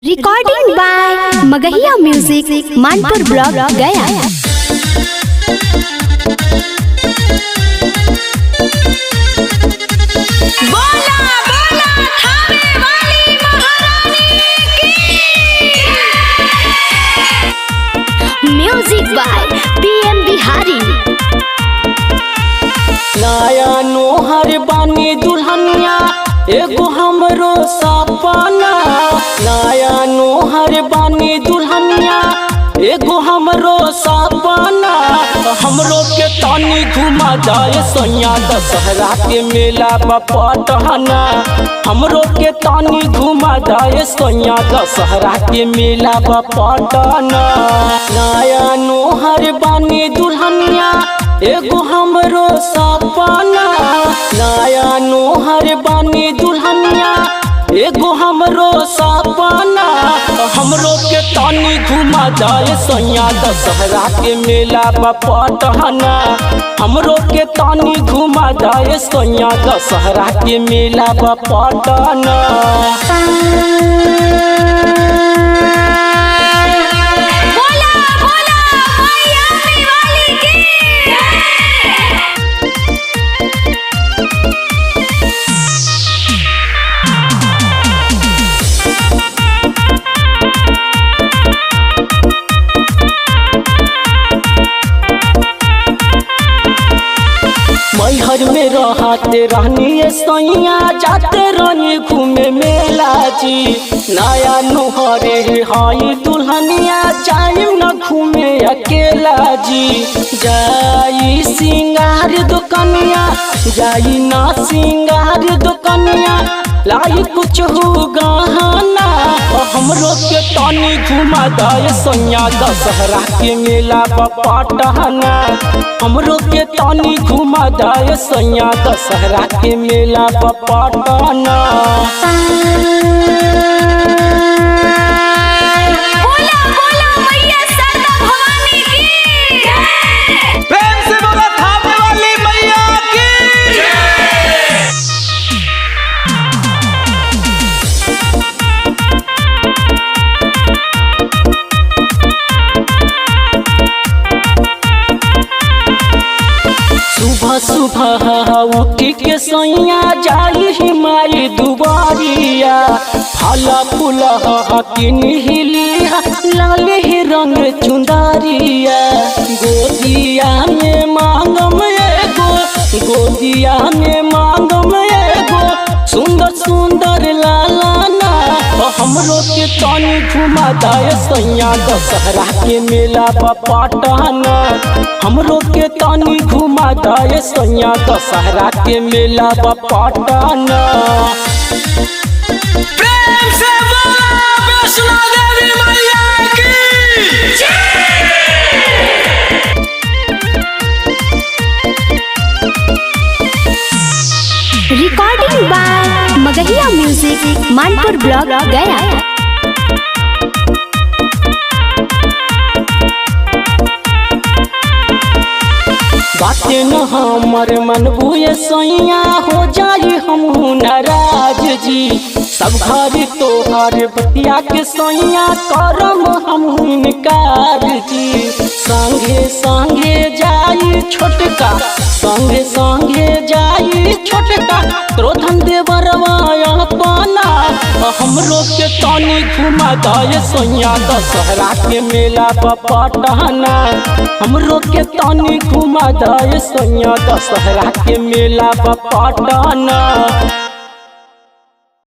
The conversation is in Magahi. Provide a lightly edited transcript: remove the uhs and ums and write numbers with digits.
Recording by Magahiya music Manpur block Gaya. बोला बोला थाने वाली महारानी की। Music by PM Bihari. नया नोहर बानी दुल्हनिया एगो हमरो सपना। नया नोहर बानी दुल्हनिया एगो हमरो सपना। हमरो के तानी घुमा जाए सैया दशहरा के मेला पटहना। हमरो के तानी घुमा जाए सैया दशहरा के मेला पटना। नया नोहर बानी दुल्हनिया एगो हमरो सपना। नया नोहर बानी दुल्हनिया एगो हमरो सपना। हमरो के तानी घुमा जाए सैया दशहरा के मेला पटहना। हमरो के तानी घुमा जाए सैया दशहरा के मेला पटना। बोला बोला मैया वाली की। मैहर में रहते रहनी सैया जाते रहनी घूमे मेला जी। नया नुहरे हई दुल्हनिया जाइम न घूमे अकेला जी। जाई सिंगार दुकनिया जाई ना सिंगार दुकनिया लाई कुछ हो गहना। हमरो के तानी घुमा दाए सैया दशहरा के मेला पटहना। हमरो के तानी घुमा दाए सैया दशहरा के मेला पटना। बोला बोला मैया सरदा भवानी की। प्रेम से बोला थाने वाली मैया की। सुबह सुबह उठ के सैया जाई माई दुबारिया। फल फूल किन हिलिया लाल ही रंग चुंदारिया। गोदिया में मांगम एगो गोदिया में मांगम एगो सुंदर सुंदर लालाना। हमरो के तानी घुमा दाए सैया दशहरा के मेला पटना। हमरो के तानी घुमा दाए सैया दशहरा के मेला पटना। प्रेम से बोला वैष्णो देवी मैया की। Recording by Magahiya music Manpur block Gaya. बाते न हमर मन बुए सैया हो जाई हमहू नाराज जी। सब घर तोहर बतिया के सैया करम हमहू इनकार जी। संगे संगे जाई छोटका संगे संगे जाई छोटका क्रोधन देवरवा अपना। हमरो के तानी घुमा दाए सैया दशहरा के मेला पटना। हमरो के तानी घुमा दाए सैया दशहरा के मेला पटना।